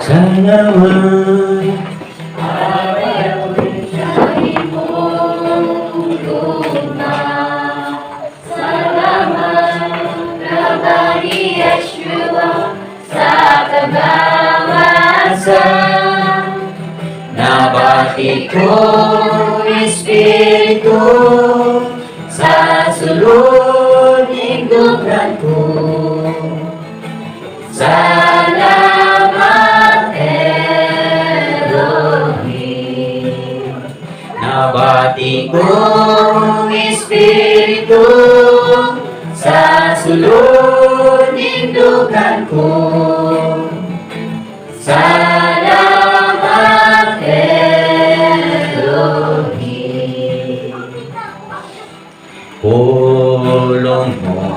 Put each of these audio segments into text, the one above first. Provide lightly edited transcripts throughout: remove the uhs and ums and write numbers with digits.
Salamat. Sa imong gugma. Salamat, Rabbi Yeshua, sa kagawasan. Nabati ko Espiritu sa sulod higugran ko. Salamat, Elohim. Nabati ko Espiritu sa sulod higugran ko. Salamat, Elohim. Pulong mo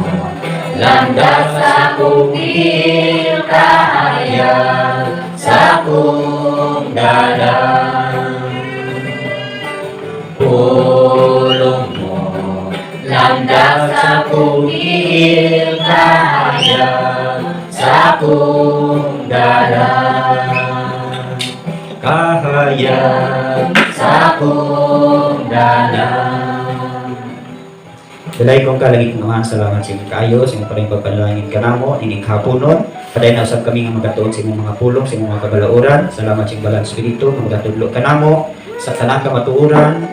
Landas sa akong kahayag sa akong dalan. Pulong mo Landas sa akong kahayag sa akong dalan. Kahayag sa akong dalan. Dalay kong kalangit nga, salamat sa imong kaayo, sa imong paring pagpanalangin kanamo, ining haponon. Padayon na usab kami nga magatuon sa imong mga pulong, sa imong mga kabalauran. Salamat sa imong Balaan Espiritu nga magatudlo kanamo sa tanang kamatuoran,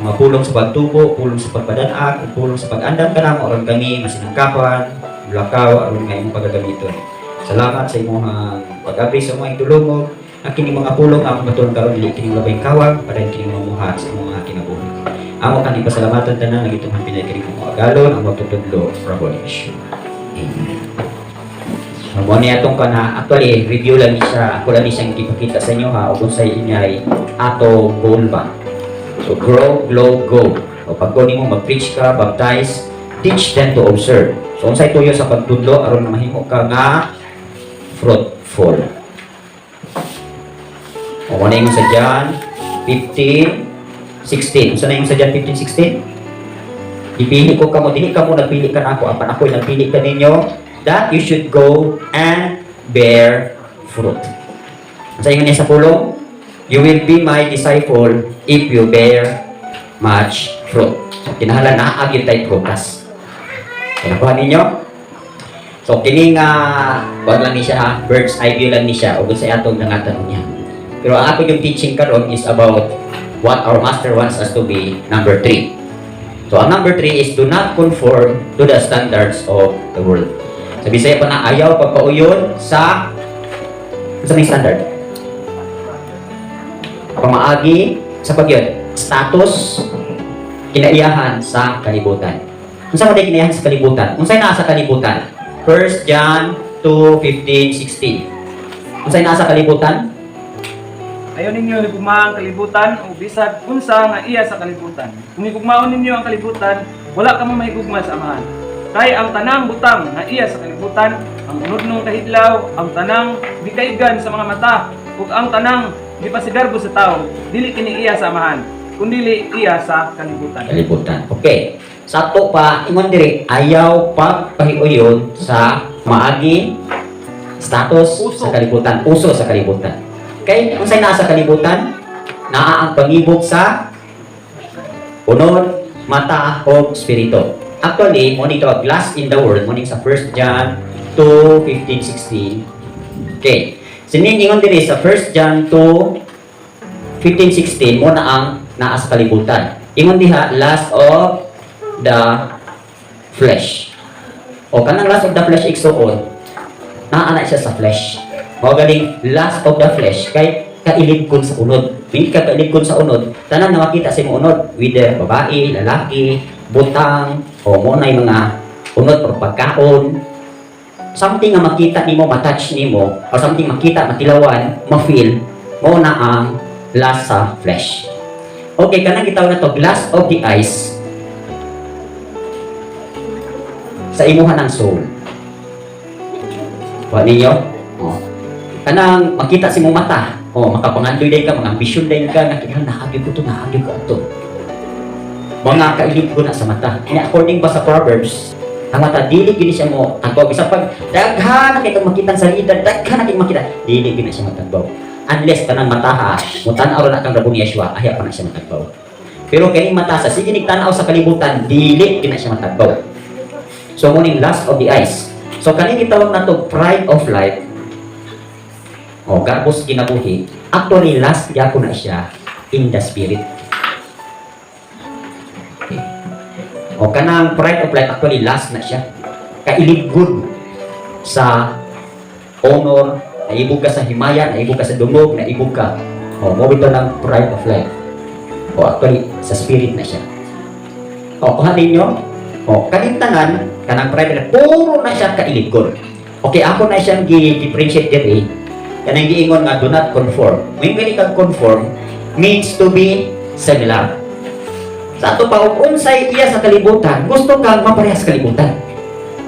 mga pulong sa pagtubo, pulong sa pagpadanag, ug pulong sa pag-andam kanamo aron kami masinangkapan, mulakaw aron nga imong pagagamiton. Salamat sa imong pag-abri sa imong tulungog. Ang kining mga pulong among matuon karon, dili kining labay kawag, padayon kining mamuhat sa imong mga kinabuhi. Amo kang ipasalamatan tanan nagituman pinay kini mo agalon ang magtutudlo, Rabbi Yeshua. Amen. So, mo ni atong kana, actually review lang ni siya, ako lang ni siyang ipakita sa inyo ha, ug unsay inyay ato goal ba. So grow, glow, go. O pag go nimo mag-preach ka, baptize, teach them to observe. So unsay tuyo sa pagtudlo aron mahimo ka nga fruitful? O mo na ingon sa John 15, 16. Unsa na yung sa John 15, 16? Ipili ko kamo, dili kamo nagpili ka nako, apan ako'y nagpili ka ninyo that you should go and bear fruit. Sa ingon niya sa pulong, "You will be my disciple if you bear much fruit." So, kinahanglan naa gyud tay prutas. So, nakuha ninyo? So, kini nga, kuwan lang ni siya ha, bird's eye view lang ni siya, ug sa atong dangatan niya. Pero ang ako yung teaching karon is about what our master wants us to be, number three. So, ang number three is do not conform to the standards of the world. Sa Bisaya pa na, ayaw pagpauyon sa may standard. Pamaagi sa pagyon, status, kinaiyahan sa kalibutan. Unsa man kinayahan sa kalibutan? Unsay naa sa kalibutan? 1 John 2, 15, 16. Unsay naa sa kalibutan? Ayaw ninyo higugmaa ang kalibutan o bisag unsa nga iya sa kalibutan. Kung higugmaon ninyo ang kalibutan, wala kamo mahigugma sa Amahan. Kay ang tanang butang nga iya sa kalibutan, ang unodnong kahidlaw, ang tanang gikaigan sa mga mata, ug ang tanang gipasigarbo sa tawo, dili kini iya sa Amahan, kundili iya sa kalibutan. Kalibutan. Okay. Sa ato pa, ingon diri, ayaw pagpahiuyon sa maagi status Uso. Sa kalibutan, uso sa kalibutan. Kay unsay naa sa kalibutan? Naa ang pangibok sa unod, mata o espiritu. Actually, mo nito lust in the world, mo ning sa 1 John 2, 15, 16. Okay. Sining ingon diri sa 1 John 2, 15, 16, mo na ang naa sa kalibutan. Ingon diha, lust of the flesh. O kanang lust of the flesh, igsuon, naa na siya sa flesh. Mao galing lust of the flesh kay kailibkon sa unod. Hindi ka kailibkon sa unod, tanan na makita sa imong unod, whether babae, lalaki, butang, o mo na mga unod or pagkaon, something nga makita nimo, matouch nimo, or something makita, matilawan, ma-feel, mo na ang lust sa flesh. Okay, kanang gitawag na to, lust of the eyes, sa imuha ng soul. Wa ninyo? Oh. Kanang makita sa imong mata, oh, makapangandoy din ka, mga ambisyon din ka, nga kinahanglan naagyo ko to, naagyo ko ato. Mga kailib ko na sa mata. Kaya according ba sa Proverbs, Ang mata, dili gyud siya mo tagbaw. Bisan pag daghan na kay kang makita sa salida, daghan na kay makita, dili gyud na siya matagbaw. Unless kanang mata ha, mo tan-aw ra na kang Raboni Yeshua, ahya pa na siya matagbaw. Pero kining mata sa sige nig tan-aw sa kalibutan, dili gyud na siya matagbaw. So mo ning lust of the eyes. So kaning gitawag nato pride of life o garbos kinabuhi, actually lust gyapon na siya in the spirit. Okay. O kanang pride of life, actually lust na siya. Kailibgon sa honor, naibog ka sa himaya, naibog ka sa dungog, naibog ka. O mo bitaw ng pride of life. O actually sa spirit na siya. O kuha ninyo, o kaning tanan, kanang pride of life, puro na siya kailibgon. Okay, ako na siyang gi-differentiate diri. Kanang giingon nga do not conform. When gani kag conform means to be similar. Sa ato pa, ug unsay iya sa kalibutan, gusto kang maparehas sa kalibutan.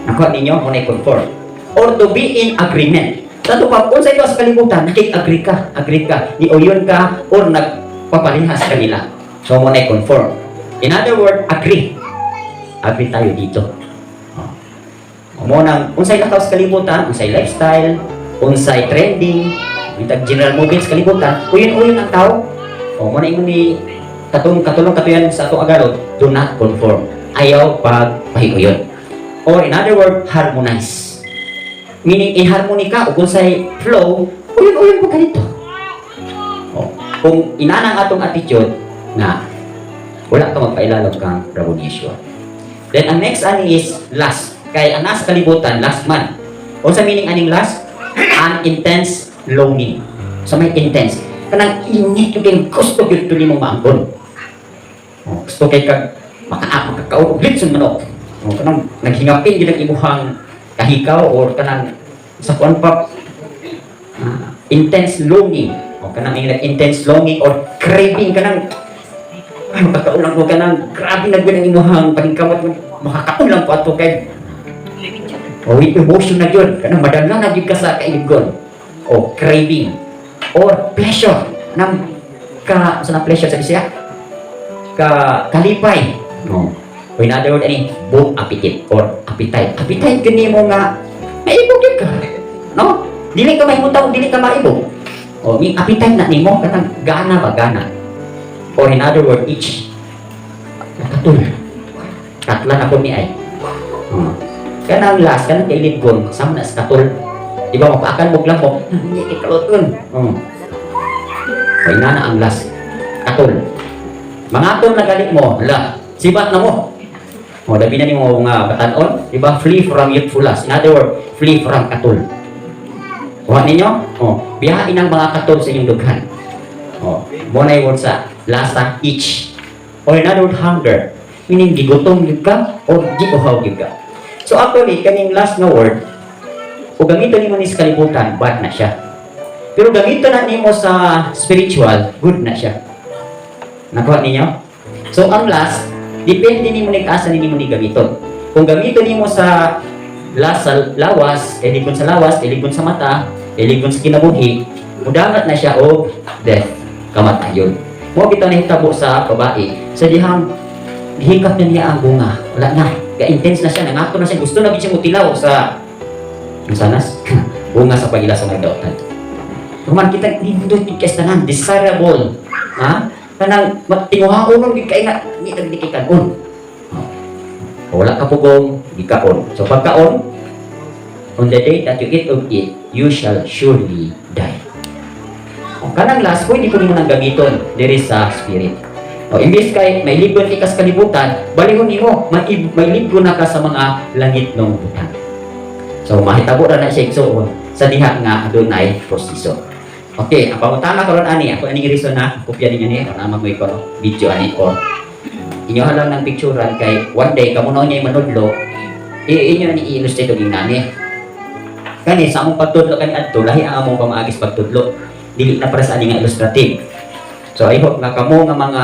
Nakuha ninyo kung conform. Or to be in agreement. Sa ato pa, unsay iya sa kalibutan, nakig-agree ka, agree ka, niuyon ka, or nagpaparehas kanila. So, mo na conform. In other word, agree. Agree tayo dito. Oh. Mo nang unsay lakaw sa kalibutan, unsay lifestyle, unsay trending, bitag general movement sa kalibutan, uyon-uyon ang tao. O mo na ingon ni katong katulong katuyan sa atong Agalog, do not conform. Ayaw pagpahiuyon. Or in other word, harmonize. Meaning, in harmony ka, ug unsay flow, uyon-uyon po ganito. O, kung inanang atong attitude nga wala ka magpailalom kang Raboni Yeshua. Then ang next ani is lust. Kay ang nasa kalibutan, lust man. Unsa meaning aning lust? An intense longing. Sa may intense. Kanang init yung kayong gusto gyud tuloy mong maangkon. Oh, gusto kay kag makakaon og litson manok. Oh, kanang naghingapin gyud ang imuhang kahikaw or kanang sa kuan pa, intense longing. O kanang intense longing or craving, kanang ay makakaon lang ko, kanang grabe na gyud ang imuhang paningkamot, makakaon lang po ato kay o with emotion na gyud, kanang madala na gyud ka sa kailigon o craving or pleasure nang ka sa na pleasure sa Bisaya ka kalipay, no? O in other word ani bon appetit or appetite, appetite gani mo nga maibog gyud ka, no? Dili ka mahimutang dili ka maibog o may appetite na nimo, kanang gana ba, gana, or in other word, itch, nakatul katlan ako ni ay, oh. Kanang lust, kanang kailibgon sama na sa katol, di ba? Mapaakan mo lang mo hindi kay kaluton, oh. Kay na ang lust, katol, mangatol na galit mo, la sibat na mo. O labi na nimo nga batan-on, di ba? Flee from youthful lust. In other word, flee from katol. Kuha ninyo? O, biyain ang mga katol sa inyong dughan. O, mo na yung word sa lasa, itch. Or in other word, hunger. Meaning, gigutom gyud ka or giuhaw gyud ka. So actually, kaning lust nga word, o gamiton nimo ni sa kalibutan, bad na siya. Pero gamiton na nimo sa spiritual, good na siya. Nakuha ninyo? So ang lust, depende nimo ni asa nimo ni gamiton. Kung gamiton nimo sa lust sa lawas, iligon sa lawas, iligon sa mata, iligon sa kinabuhi, mudangat na siya og death, kamatayon. Mo bitaw nahitabo sa babae sa dihang gihikap na niya ang bunga. Wala na. Ga-intense na siya, nangato na siya, gusto na gid siya mutilaw sa sanas bunga sa pagila sa may dautan. Human kita nindot gid kay tanan desirable. Ha? Kanang tinguhaonon gid kay nga ni kay kanon. Wala ka pugong gikaon. So pagkaon, on the day that you eat of it, you shall surely die. O kanang lust, pwede ko nimo nang gamiton diri sa spirit. O imbis kay may ligon ka sa kalibutan, balihon nimo may ligon na ka sa mga langit ng butang. So mahitabo ra na siya igsuon sa diha nga adunay proseso. Okay, ang pangutana karon ani, ako aning reason na kopya ninyo ni, ana mo ko video ani or inyo lang ng picturean kay one day kamo na niya manudlo, inyo na ni i-illustrate og nani. Kani sa among pagtudlo kani adto, lahi ang among pamaagis pagtudlo. Dili na para sa ani nga illustrative. So I hope nga kamo nga mga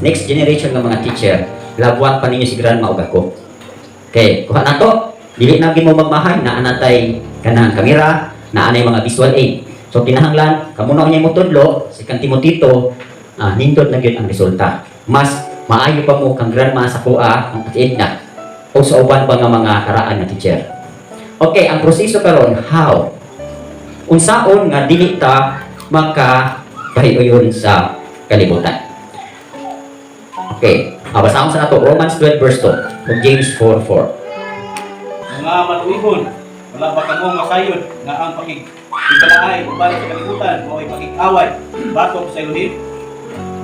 next generation nga mga teacher, labuan pa ninyo si grandma ug ako. Okay, kuha na to. Dili na gid mo magmahay na anatay kanang kamera, na anay mga visual aid. So kinahanglan kamo na unya mo tudlo, si kang Timotito, nindot na gyud ang resulta. Mas maayo pa mo kang grandma sa kuha ang Ate Edna. O sa uban pa nga mga karaan nga teacher. Okay, ang proseso karon, how? Unsaon nga dili ta maka pahiuyon sa kalibutan? Okay, basahon sa nato Romans 12 verse 2 ug James 4:4. Mga matuibon, wala ba kamo masayod nga ang pakigkalaay uban sa kalibutan mao'y pakig-away batok sa Elohim?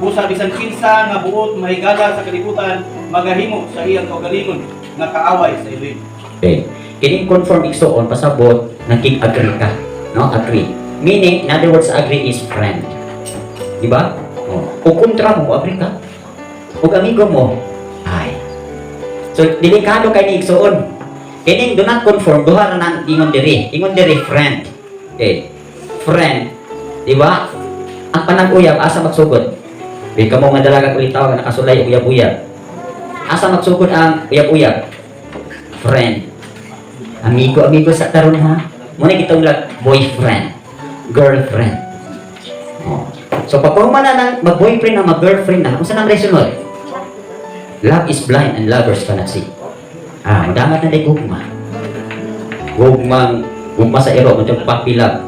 Busa bisan kinsa nga buot mahigala sa kalibutan, magahimo sa iyang kaugalingon nga kaaway sa Elohim. Okay. Kining conform, igsuon, pasabot nakig-agree ka, no? Agree. Meaning, in other words, agree is friend. Di ba? Oh. O kontra mo, agree ka. Ug amigo mo, ay. So, delikado kay ni, igsuon. Kining do not conform, duha ra nang ingon diri. Ingon diri, friend. Okay. Friend. Di ba? Ang panag-uyab, asa magsugod? Di kamo nga dalaga ulitaw nga nakasulay og uyab-uyab. Asa magsugod ang uyab-uyab? Friend. Amigo, amigo sa karon ha. Muna kitong lag boyfriend, girlfriend. Oh. So pag human na ng mag-boyfriend na mag-girlfriend na, unsa nang resunod? Love is blind and lovers cannot see. Ah, damat na day gugma. Gugmang gugma sa iro, mo puppy love.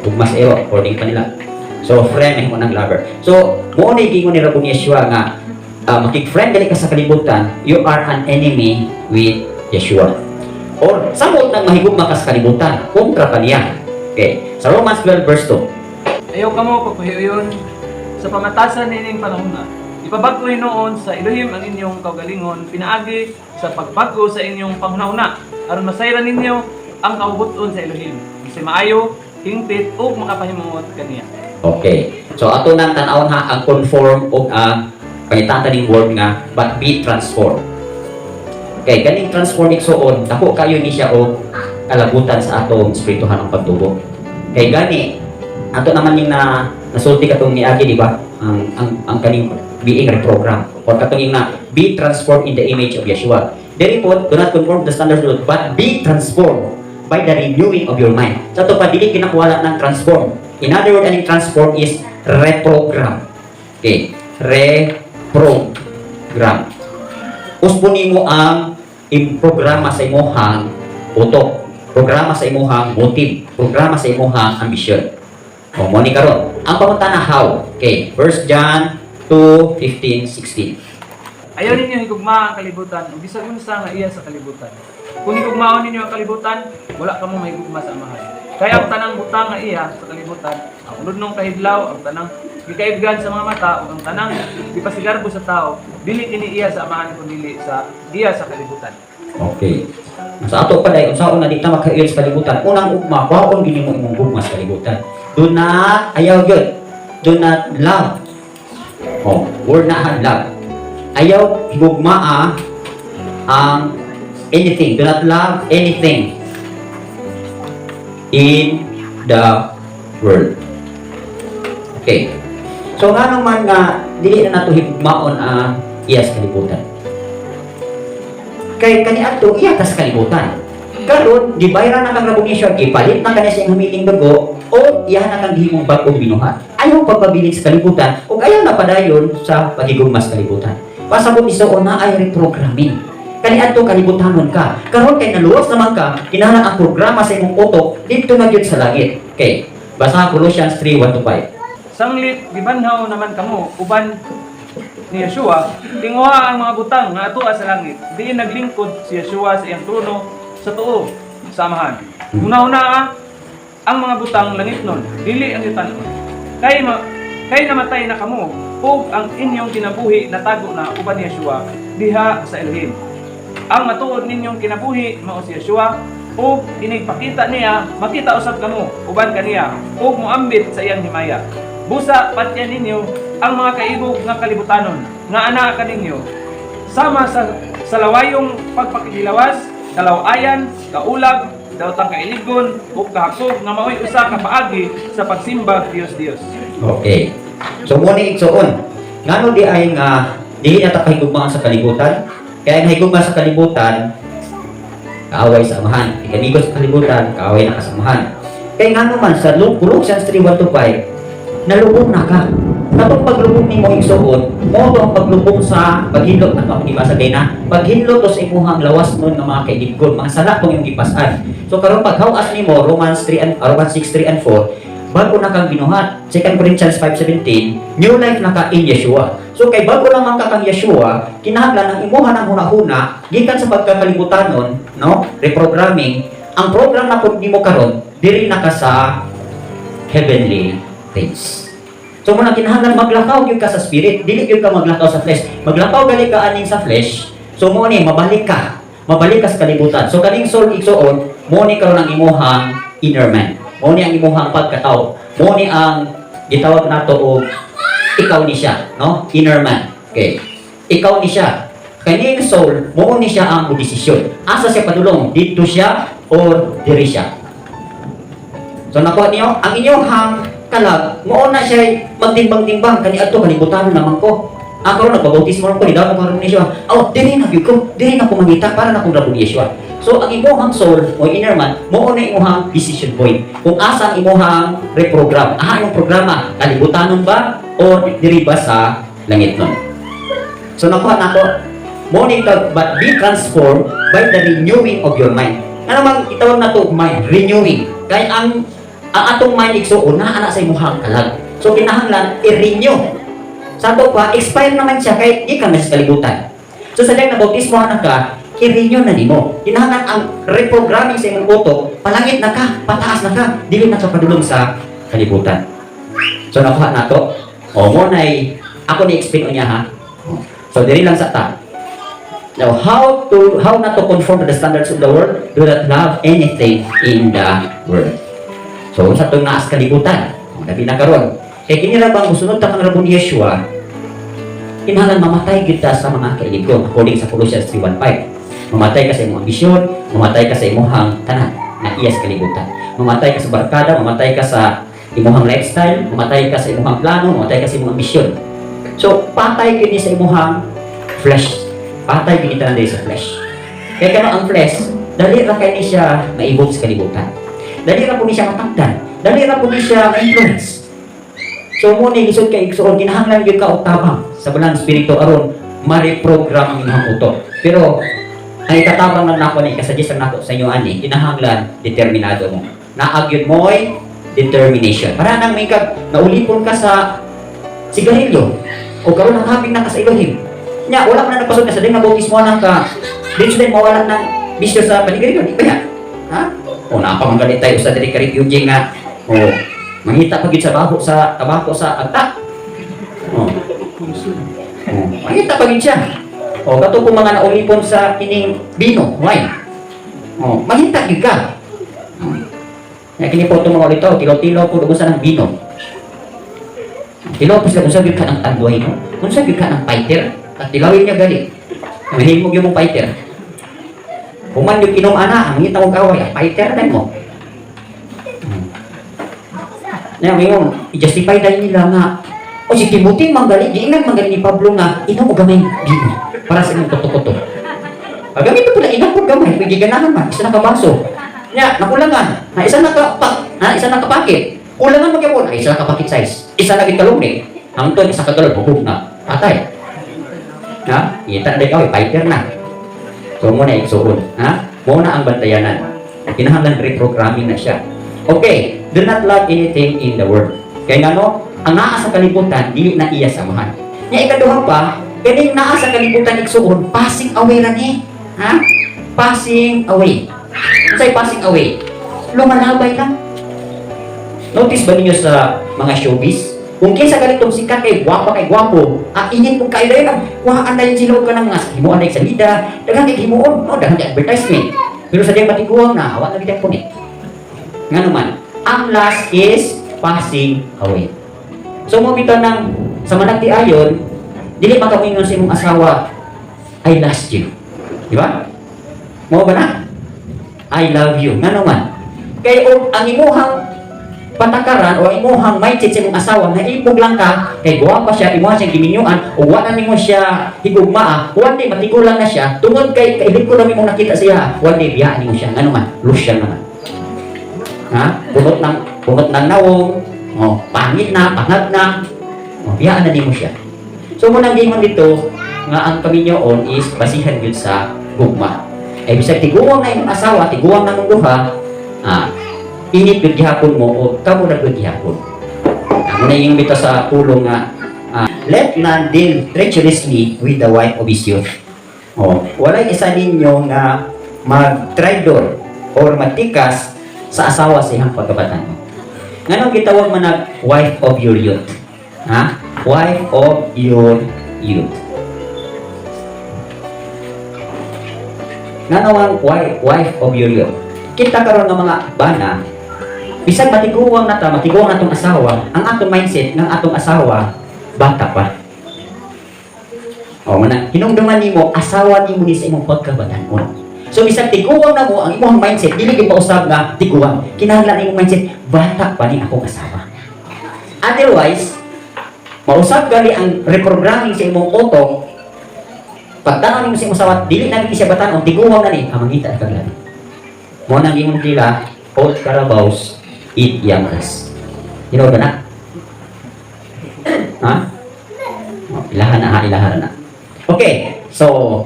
Gugma sa iro, according pa nila. So friend mo ng lover. So mo ni gingon ni Rabbi Yeshua nga makig-friend dali ka sa kalibutan, you are an enemy with Yeshua. Or samot nang mahigugma ka sa kalibutan, kontra pa niya. Okay. Sa Romans 12 verse 2. Ayaw kamo pagpahiuyon sa pamatasan niining panahon na. Ipabag-o hinuon sa Elohim ang inyong kaugalingon pinaagi sa pagbag-o sa inyong panghunahuna aron masayran ninyo ang kaubuton sa Elohim. Unsay maayo, hingpit ug makapahimuot kaniya. Okay. So ato nang tan-awon ha ang conform ug ang pangitata ning word nga "but be transformed." Okay, ganing transform, igsuon, dako kayo ni siya og kalabutan sa atong espirituhanong pagtubo. Kay gani ato naman yung na nasulti katong niagi, di ba? Ang kaning being reprogram or katong yung na be transformed in the image of Yeshua. Diri po, do not conform to the standards of the world, but be transformed by the renewing of your mind. Sa ato pa, dili kinakuwala ng transform. In other words, aning transform is reprogram. Okay, reprogram. Usbon nimo ang programa sa imuhang utok, programa sa imuhang motive, programa sa imuhang ambisyon. O, mo ni karon. Ang pangutana, how? Okay, 1 John 2, 15, 16. Ayaw ninyo higugmaa ang kalibutan ug bisan unsa nga iya sa kalibutan. Kung higugmaon ninyo ang kalibutan, wala kamo mahigugma sa Amahan. Kay ang tanang butang nga iya sa kalibutan, ang unodnong kahidlaw, ang tanang gikaibgan sa mga mata ug ang tanang gipasigarbo sa tao, dili kini iya sa Amahan kundi sa iya sa kalibutan. Okay. Sa ato pa dahil, unsaon na di ta makail sa kalibutan? Unang ugma, kwaon gini mo imong gugma sa kalibutan. Do not, ayaw yun. Do not love. Oh, word na han, love. Ayaw gugmaa ang anything. Do not love anything in the world. Okay. So nga naman nga dili na nato higugmaon ang iya sa kalibutan? Kay kaniadto iya ta sa kalibutan. Karon gibayran na kang Rabong Yeshua, gipalit na kaniya sa iyang hamiling dugo o iya na kang gihimong bag-ong binuhat. Ayaw pagpabilin sa kalibutan ug ayaw na padayon sa pagigugma sa kalibutan. Pasabot, igsuon, na ay reprogramming. Kaniadto kalibutanon ka. Karon kay naluwas naman ka, kinahanglan ang programa sa imong utok didto na gyud sa langit. Okay. Basa Colossians 3:1 to 5. Sanglit gibanhaw naman kamo uban ni Yeshua, tinguha ang mga butang nga atoa sa langit, diin naglingkod si Yeshua sa iyang trono sa tuo sa Amahan. Una-una ang mga butang langitnon, dili ang yutanon. Kay namatay na kamo ug ang inyong kinabuhi natago na uban ni Yeshua diha sa Elohim. Ang matuod ninyong kinabuhi mao si Yeshua ug inigpakita niya, makita usab kamo uban kaniya ug moambit sa iyang himaya. Busa patyan ninyo ang mga kaibog nga kalibutanon nga anaa kaninyo sama sa lawayong pagpakigilawas, kalaw-ayan, kaulag, daotang kailigon ug kahakog nga maoy usa ka paagi sa pagsimba Dios Dios. Okay. So mo ni, igsuon. Ngano di ay nga dili na ta kahigugmaan sa kalibutan? Kaya ang higugma sa kalibutan, kaaway sa Amahan. Ikamigo sa kalibutan, kaaway na ka sa Amahan. Kay ngano man sa Colossians 3:1 to 5, nalubong na ka. Katong paglubong nimo, igsuon, mao to ang paglubong sa paghinlo ato ang gibasa kay na paghinlo to sa imuhang lawas nun nga mga kailibgon, mga sala tong imong gipas-an. So karon paghawas nimo, Romans 3 and Romans 6 3 and 4, bago na kang binuhat. 2 Corinthians 5:17, new life na ka in Yeshua. So kay bago lamang ka kang Yeshua, kinahanglan ang imuha ng hunahuna gikan sa pagkakalibutanon, no? Reprogramming, ang program na pud nimo karon, diri na ka sa heavenly things. So mao na kinahanglan maglakaw gyud ka sa spirit, dili gyud ka maglakaw sa flesh. Maglakaw gali ka aning sa flesh, so mo ni mabalik ka. Mabalik ka sa kalibutan. So kaning soul, igsuon, mo ni karon ang imuhang inner man. Mo ni ang imuhang pagkatao. Mo ni ang gitawag nato og ikaw ni siya, no? Inner man. Okay. Ikaw ni siya. Kaning soul, mo ni siya ang desisyon. Asa siya padulong? Dito siya or diri siya? So nakuha niyo, ang inyong kalag, mao na siya magtimbang-timbang kani adto kalibutan naman ko. Ako ron nagpabautismo ko ni damo karon ni siya. Oh, diri na gyud ko, diri na ko mangita para na kong rabong Yeshua. So ang imuhang soul o inner man, mao na imuhang decision point. Kung asa ang imuhang reprogram, aha imong programa, kalibutanon ba or diri ba sa langit nun? So nakuha nako, mo ni tawag, "But be transformed by the renewing of your mind." Ano mang itawag na to mind renewing? Kay ang atong mind, igsuon, naa na sa imuhang kalag. So kinahanglan i-renew. Sa ato pa, expire naman siya kay di ka man sa kalibutan. So sa na bautismo na ka, i-renew na nimo. Kinahanglan ang reprogramming sa imong utok, palangit na ka, pataas na ka, dili na ka padulong sa kalibutan. So nakuha nato. O mo nay ako ni explain niya ha. So diri lang sa ta. Now, how not to conform to the standards of the world? Do not love anything in the world. So, sa itong naas kalibutan, labi na karon. Kay kini ra bang musunod ta kang Rabon Yeshua, kinahanglan mamatay kita sa mga kailigon according sa Colossians 3:1-5. Mamatay ka sa imong ambisyon, mamatay ka sa imong tanan na iya sa kalibutan. Mamatay ka sa barkada, mamatay ka sa imong lifestyle, mamatay ka sa imong plano, mamatay ka sa imong ambisyon. So, patay kini sa imong flesh. Patay kini tanan diri sa flesh. Kaya kano ang flesh, dali ra kay ni siya maibot sa kalibutan. Dali ra po ni siya matangdan. Dali ra po ni siya ma-influence. So mo ni lisod kay, igsuon, kinahanglan gyud ka og tabang sa Banal Espiritu aron ma-reprogram ang imong utok. Pero ang ikatabang lang nako ni, ikasuggest lang nako sa inyo ani, kinahanglan determinado mo. Naa gyud mo'y determination. Para nang may kag naulipon ka sa sigarilyo o karon ang hapig na ka sa Elohim. Nya wala man na nagpasod na sa din na bautismo na ka. Dito din mawala ng bisyo sa panigarilyo, di ba yan? Ha? O napamanggalit tayo sa diri ka refugee nga o mangita pa gyud sa baho sa tabako sa agta. O. O, mangita pa gyud siya. O kato po mga naulipon sa kining bino, wine. O, mangita gyud ka. O. Nga kini po itong mga ulito, tilaw-tilaw po sa ng bino. Tilaw po sila kung sa gyud ka ng tanduay, no? Kung sa gyud ka ng fighter, at tilawin niya gali. Mahimog yung mong fighter. Human yung inom ana, ang ngita mong kaway, ah, fighter na mo. Na ngayon, i-justify dahil nila nga, o si Timothy manggali, giingnan manggali ni Pablo nga, inom og gamay bino para sa inyong kuto-kuto. Pag gamit po na inom og gamay, pwede ganahan man, isa na ka baso. Nya, nakulangan, na isa na ka pak, na isa na ka packet. Kulangan mo gyapon, ay isa na ka packet size. Isa na gid kalungni. Hangtod isa ka galon, hubog na. Patay. Ha? Kita na ikaw, fighter na. So mo na igsuon, ha? Mo na ang bantayanan. Kinahanglan reprogramming na siya. Okay, do not love anything in the world. Kaya nga no, ang naa sa kalibutan, dili na iya samahan. Nya ikaduha pa, kining naa sa kalibutan, igsuon, passing away ra ni. Ha? Passing away. Unsay passing away? Lumalabay lang. Notice ba ninyo sa mga showbiz? Kung kinsa ganitong sikat kay gwapa kay gwapo, ah, init mo kayo dayon, kuhaan na yung sila ka ng mga himuan na salida, daghan kay himuon, no, daghan kay advertisement. Pero sa diyang matiguang na, awa na gid ang punit. Nga naman, ang lust is passing away. So mo bitaw nang sa managti ayon, dili makamingon sa imong asawa, "I lust you." Di ba? Mo ba na? "I love you." Nga naman. Kay og ang imuhang patakaran o imuhang mindset sa imong asawa na ipog lang ka kay guwapa siya, imuha siyang giminyuan o wa na nimo siya higugmaa, one day matigulang na siya tungod kay kailid ko lang imong nakita siya, one day biyaan nimo siya. Ngano man, lusyang naman, ha, punot ng nawong, oh, pangit na, pangag na. Oh, biyaan na nimo siya. So mao nang giingon dito nga ang kaminyoon is basihan gyud sa gugma. Ay bisag tiguang na imong asawa, tiguang na mong duha, init gyud gihapon mo o kamo na gyud gihapon. Mao na yung bitaw sa pulong nga let none deal treacherously with the wife of his youth. Oh, walay isa ninyo nga mag-traidor or magtikas sa asawa sa iyang pagkabataan. Nganong gitawag man nag wife of your youth? Ha? Wife of your youth. Ngano ang wife of your youth? Kita karon nga mga bana, bisag matiguang na ta, matiguang atong asawa, ang atong mindset ng atong asawa, bata pa. O, mana, hinumduman nimo, asawa nimo ni sa imong pagkabatanon. So, bisag tiguang na mo, ang imong mindset, dili gyud pausab nga tiguang. Kinahanglan imong mindset, bata pa ni akong asawa. Otherwise, mausab gali ang reprogramming sa imong utok, pagtanaw nimo sa imong asawa, dili na gid siya batanon, tiguang na ni, ah, mangita ka labi. Mao nang ingon nila, old carabaos eat young grass. You know ba na? Ha? Oh, ilahan na ha, ilahan na. Okay, so,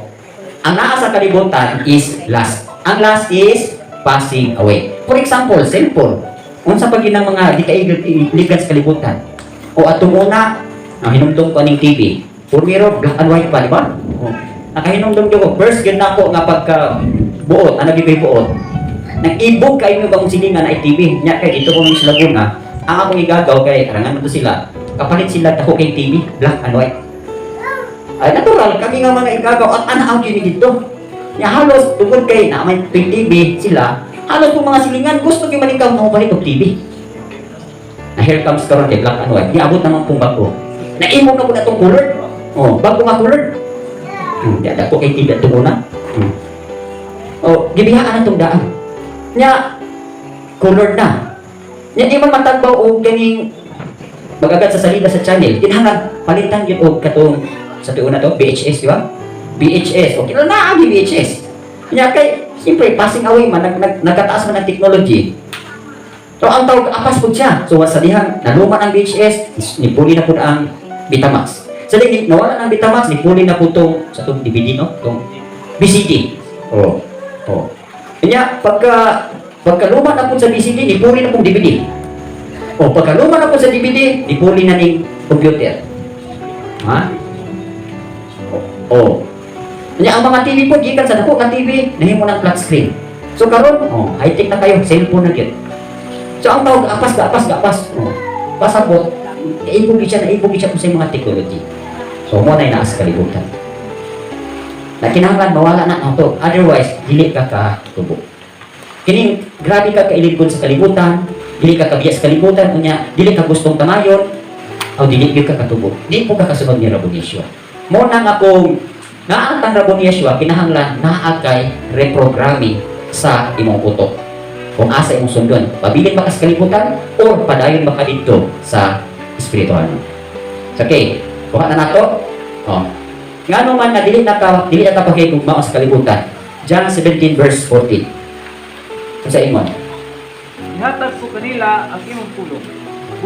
ang naa sa kalibutan is lust. Ang lust is passing away. For example, cellphone. Unsa pa gyud ang mga di kailigan sa kalibutan? O atong una, ang hinumdum ko aning TV. Purmiro, black and white pa, di ba? O, nakahinumdum gyud ko. First gyud nako nga pagka buot, ano gyud ko'y buot? Nag-ibog kayo nga akong silingan na TV. Nya kay dito ko sa Laguna, ang akong igagaw kay arangan mo to sila. Kapalit sila dako kay TV, black and white. Ay natural kami nga mga igagaw at ana ang kini dito. Nya halos tungod kay na may TV sila, halos po mga silingan gusto gyud malikaw mo palit og TV. Na here comes karon kay black and white. Niabot naman pong bago. Naimog na po na itong colored. Oh, bago nga colored. Di dako kay TV atong una. Oh, gibihaan na itong daan. Nya colored na. Nya di man matagbaw og kaning magagad sa salida sa channel. Kinahanglan palitan gyud og katong sa tiuna to VHS, di ba? VHS. Okay na ang VHS. Nya kay siyempre passing away man nagkataas man ang technology. So ang tawag apas pud siya. So sa dihang naluman ang VHS, nipuli na pud ang Betamax. Sa dihang nawala ang Betamax, nipuli na pud tong sa tong DVD, no, tong VCD. Oh. Oh. Nya pagka pagkaluma na pud sa VCD, nipuli na pud DVD. O pagkaluma na pud sa DVD, nipuli na ning computer. Ha? Oh. Nya ang mga TV po gikan sa dako nga TV, nahimo ng flat screen. So karon, oh, high-tech na kayo, cellphone na gyud. So ang tawag apas apas apas. Oh. Pasabot, naibog siya, naibog siya kung sa mga technology. So mao na naa sa kalibutan. Na kinahanglan mawala na nato. Otherwise, dili ka katubo. Kining grabe ka kailibgon sa kalibutan, dili ka kabiya sa kalibutan, unya dili ka gustong tamayon, o dili gyud ka katubo. Di po ka kasunod ni Rabbi Yeshua. Mao na nga kung naa kang Rabbi Yeshua, kinahanglan naa kay reprogramming sa imong utok. Kung asa imong sundon, pabilin ba ka sa kalibutan or padayon ba ka didto sa espiritual. So, okay, kuha na nato. Oh. Ngano man na dili na ka pakigugmao sa kalibutan. John 17 verse 14. Unsa ingon? Ihatag ko kanila ang imong pulong.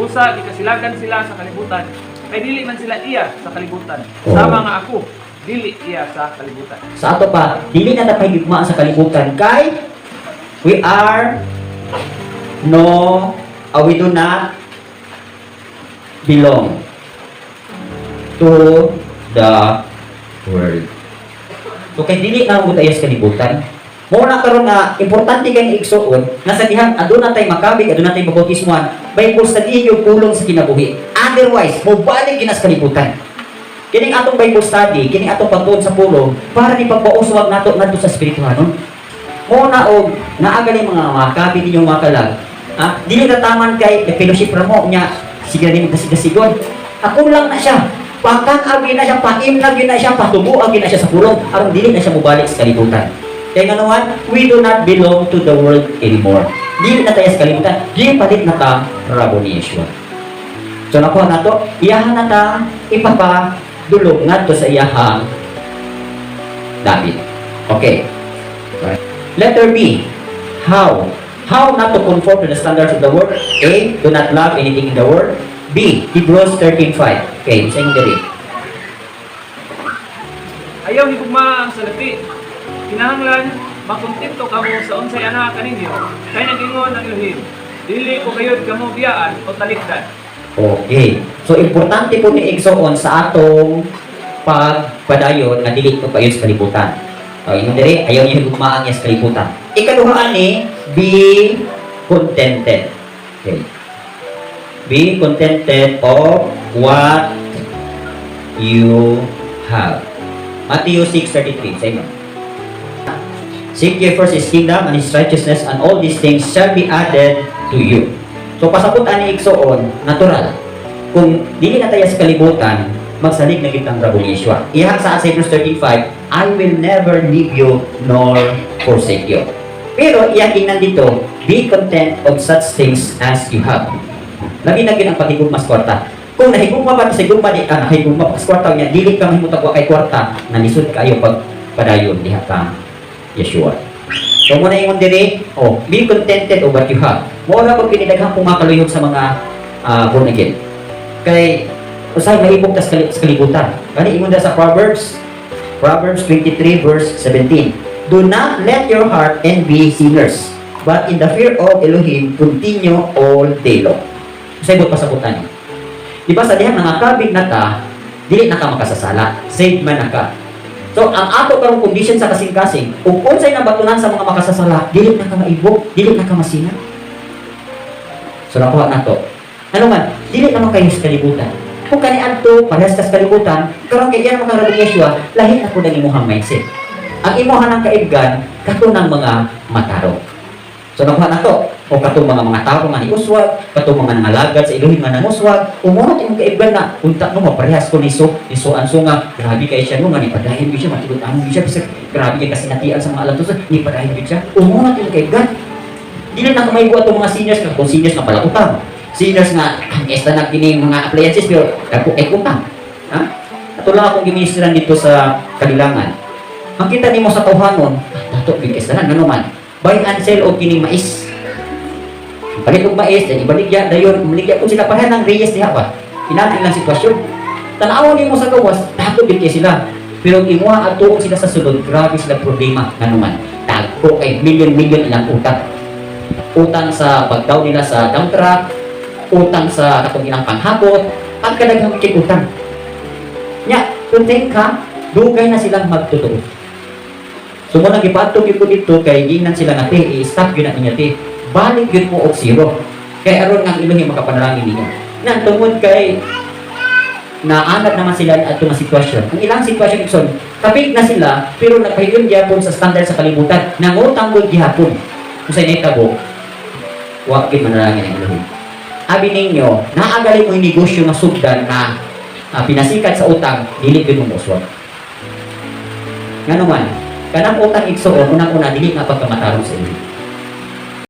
Busa gikasilagan sila sa kalibutan, kay dili man sila iya sa kalibutan. Oo. Sama nga ako, dili iya sa kalibutan. Sa ato pa, dili na ta pahigugmaan sa kalibutan kay we are no we do not belong to the world. So kay dili na mo tayo sa kalibutan. Mao na karon nga importante kay ni igsuon nga sa dihang aduna tay makabig, aduna tay mabautismohan, Bible study yung pulong sa kinabuhi. Otherwise, mobalik gyud na sa kalibutan. Kining atong Bible study, kining atong pagtuon sa pulong para ni pagpauswag nato ngadto sa espirituhanon. Mao na og naa gali mga makabi ninyong mga kalag. Ah, dili na taman kay fellowship ra mo nya sige na nimo kasigasigon. Ako lang na siya. Pakan-agi na siya, paimlag na siya, patubuag na siya sa pulong aron dili na siya mobalik sa kalibutan. Kay nganuhan, we do not belong to the world anymore. Dili na tayo sa kalibutan, gipalit na ta rabo ni Yeshua. So nakuha na to, iyahan na ta ipapadulog ngadto sa iyahang dapit. Okay. Letter B. How? How not to conform to the standards of the world? A. Do not love anything in the world. B. B. Hebrews 13:5. Okay, sa ingon diri? Ayaw higugmaa ang salapi. Kinahanglan makontento kamo sa unsay anaa kaninyo, kay nag-ingon ang Elohim, dili ko kayod kamo biyaan o talikdan. Okay. So, importante po ni igsoon sa atong pagpadayon nga dili ko payon sa kalibutan. O, ingon diri, ayaw niyo higugmaan niya sa kalibutan. Ikaduha ni, be contented. Okay. Be contented of what you have. Matthew 6:33. Sa inyo. "Seek ye first His kingdom and His righteousness, and all these things shall be added to you." So pasabot ani, igsoon, natural. Kung dili na tayo sa kalibutan, magsalig na kitang Rabong Yeshua. Iyang sa Hebrews 13:5, "I will never leave you nor forsake you." Pero iyang ingnan dito, be content of such things as you have. Labi na gyud ang paghigugma sa kwarta. Kung nahigugma pa sa higugma di ka, nahigugma pa sa kwarta niya, dili ka mahimutag wa kay kwarta, nalisod kaayo pag padayon diha ka Yeshua. So mao na ingon diri, oh, be contented of what you have. Mao ra pag kinidaghang pong makaluyog sa mga born again. Kay usahay mahibog tas sa kalibutan. Gani ingon da sa Proverbs, Proverbs 23 verse 17. "Do not let your heart envy sinners, but in the fear of Elohim continue all day long." Usahay buot pasabutan ni. Di ba sa dihang nangakabig na ta, dili na ka makasasala. Saved man na ka. So, ang ato karong condition sa kasing-kasing, ug unsay nabatunan sa mga makasasala, dili na ka maibog, dili na ka masina. So, nakuha na to. Ano man, dili naman kayo sa kalibutan. Kung kaniadto, parehas ka sa kalibutan, karon kay iyan makarabong Yeshua, lahi na po ng imuhang mindset. Ang imuha ng kaibgan, kato ng mga matarong. So nakuha na to. O katong mga tao nga niuswag, katong mga nangalagad sa Elohim nga nanguswag, umunot imong kaibgan na, unta no, maparehas ko ni so anso nga, grabe kay siya no, nga nipadayon gyud siya, matinud-anon gyud siya, bisag grabe kay kasinatian sa mga alantos, nipadayon gyud siya. Umunot imong kaibgan. Dili na kumaygo atong mga seniors nga, kung seniors nga pala utang. Seniors nga, ang esta na kini mga appliances, pero dagko kay utang. Ha? Ato lang akong giministran dito sa Kalilangan. Makita nimo sa tawhanon, ah, dato gyud kay tanan ngano man. Buy and sell og kining mais. Palit og mais, then ibaligya dayon, maligya kung sila pareha ng Reyes diha ba. Inana ilang sitwasyon. Tan-awon nimo sa gawas, dato gyud kay sila. Pero imuha atuon sila sa sulod, grabe sila problema ngano man. Dagko kay million-million ilang utang. Utang sa pagdaw nila sa dump truck, utang sa katong ilang panghapot, ang kadaghang kay utang. Nya, kung think ka, dugay na silang magtotoo. So mao nang gipadto gyud ko dito kay gingnan sila nga, "Te, i-stop gyud na ninyo, te. Balik gyud mo og zero." Kay aron nga ang Elohim makapanalangin ninyo. Na tungod kay naanad naman sila ato nga sitwasyon. Ang ilang sitwasyon, igsoon, kapit na sila pero nagpahiyon gyapon sa standard sa kalibutan. Nangutang gud gihapon. Kung sa nahitabo, wa gyud manalangin ang Elohim. Abi ninyo, naagaling mo yung negosyo nga sugdan na pinasikat sa utang, dili gyud mo mouswag. Ngano man, kanang utang, igsoon, unang-una dili nga pagkamatarong sa Elohim.